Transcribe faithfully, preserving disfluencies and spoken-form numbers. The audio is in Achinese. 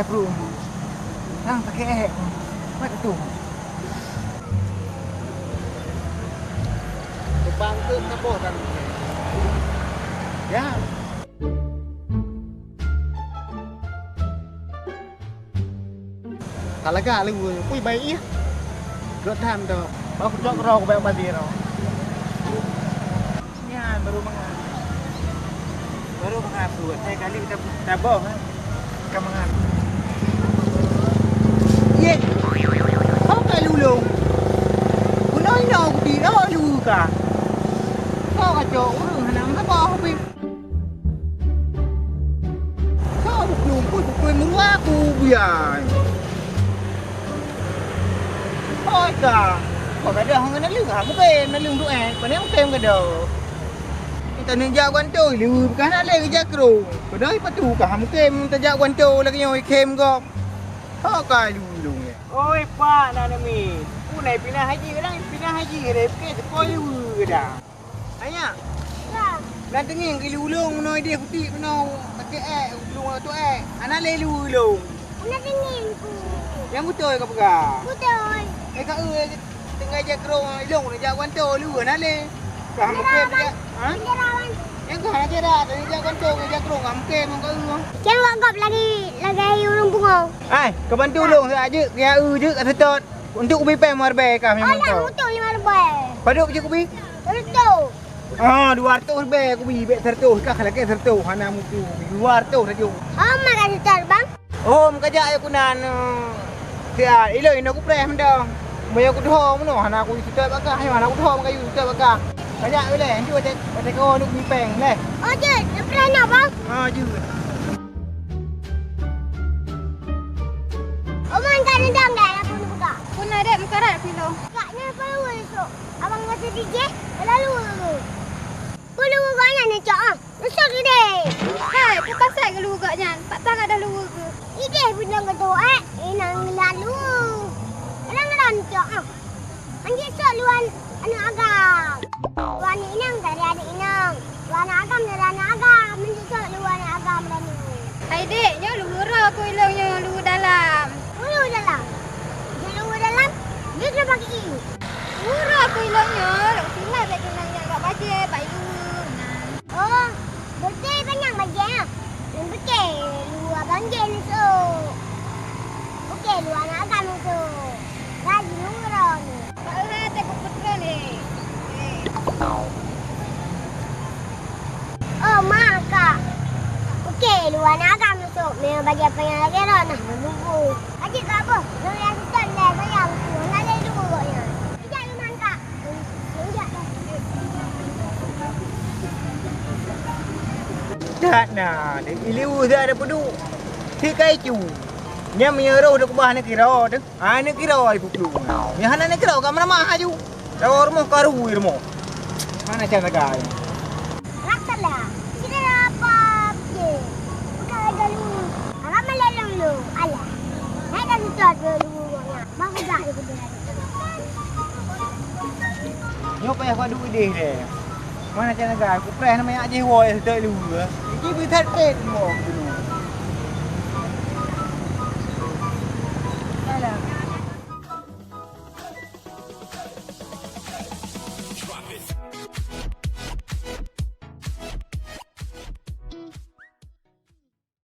Bro, nang sakét ék. Mat tu. Teumbang tu teuboh kan. Ya. Ka lagak lé, pui bai ih. Rot tham tu. Bak kucok keudroe ku bèk badi ro. Nyan baru mangat. Baru mangat tu. Saya kali kita taboh, eh. Ka mangat. Ye. Ho ka lulông. Bunoe inoe ku tiro lu ka. Ho ka cok ureueng hana meusaboh pih. Soe bukui, bukui, bukui meurua kubu nyan. Hôi ka. Kok gadôh ngon naleueng, ha, mungken naleueng duek, pane mungken gadôh. Kita neujak guanto, leuwih peugah na lé geujak kro. Padahai patu ka, ha, mungken tajak guanto lagèe nyoe, ikhém gob. Ho ka lulông, ya. Oi, Pak, na neumiet. Peue na ipinah haji, kadang ipinah haji, kadang ipike seupôt leuwih gadang. Ayah. Ya. Nan teungieng keu lulông meunoe idéh putik meunoe, sakét ék, lulông ateueh ék. Hana lé lulông. Hana teungieng ku. Nyang beutôi ka peugah? Beutôi. Eh, ka eu, tinggai jak keurong ilông, jak guanto lu hana lé. Ka mungken jak, ha? Nyang ka hana jera, tadi jak guanto, jak keurong, ka mungken mong ka eu. Cen wak gob lagi, lagèe ureueng pungo. Ai, ka bantu ulông, jak jeuet, jak eu jeuet, ka seutôt. Untuk kubi péng lima ribèe kah memang. Alah, tu. Untuk lima ribèe. Padub je kubi? Seratus. Ah, dua ratus ribèe kubi, bèk seratus kah, lagèe seratus, hana mutu. Dua ratus saja. Oh, makan setor, Bang. Oh, meuka jak ya kunan. Sia, ilo ino kupreh mendong. Maya kudoh meno, hana kusetor bak kah, hana kudoh makayu setor bak kah. Kajak weh leh, entu ada ada kawan duk kubi péng leh. Oh, jeuet, preh na, Bang. Ah, jeuet. Oman ka neudong deh, aku neuk buka. Pun adek meukarat kilo. Kak, nyan peue luweue esok? Abang rasa dijeh, lalu. Peue luweue gobnyan neucok ah? Neusot ideh. Hai, peue pasai keu luweue gobnyan? Pat that ka ada luweue keu? Ideh pun nyang geuduek, eh, inong lalu. Kadang-kadang neucok ah. Anjing sok luwan aneuk agam. Luwan aneuk inong dari aneuk inong. Luwan aneuk agam dari aneuk agam. Anjing sok luwan aneuk agam dari. Hai dek, nyoe luweue ro ku ilong nyoe luweue dalam. Luweue dalam. Nyoe luweue dalam. Dia kena pakai i. Luweue ro ku ilong nyoe, lok silap bak tunang nyang bak bajée, bak luweue nyan. Oh, beutôi panyang bajée nyan. Nyang beutôi luwa banjée neusok. Beutôi luwa na agam neusok. Laju nurun. Bak uhe teuh kupeutron, eh. Eh. Oh, ma, kak. Beutôi luwa na agam neusok. Memang bajée panyang lagée droe nah, meubungkôh. Adik kak boh, nyoe nyang seutôt lé sayang tu, hana lé luweue gobnyan. Ijak lé man kak. That na, di liwu that ada peuduek. Si kai cu. Nya meunyoe roh dikeubah aneuk kiro teuh. Aneuk kiro ai peuplung. Nya hana aneuk kiro ka meuramah aju. Tawa rumoh ka rui rumoh. Mana cara gai? Raksasa. Sini apa? Bukan ada lu. Alam malam lu. Alah. Hai dah lucu dulu. Nyoe payah kadu ideh deh. Mana cara gai? Kupreh nama yak jih woi seutôt lu. Iki bisa trade mo dulu.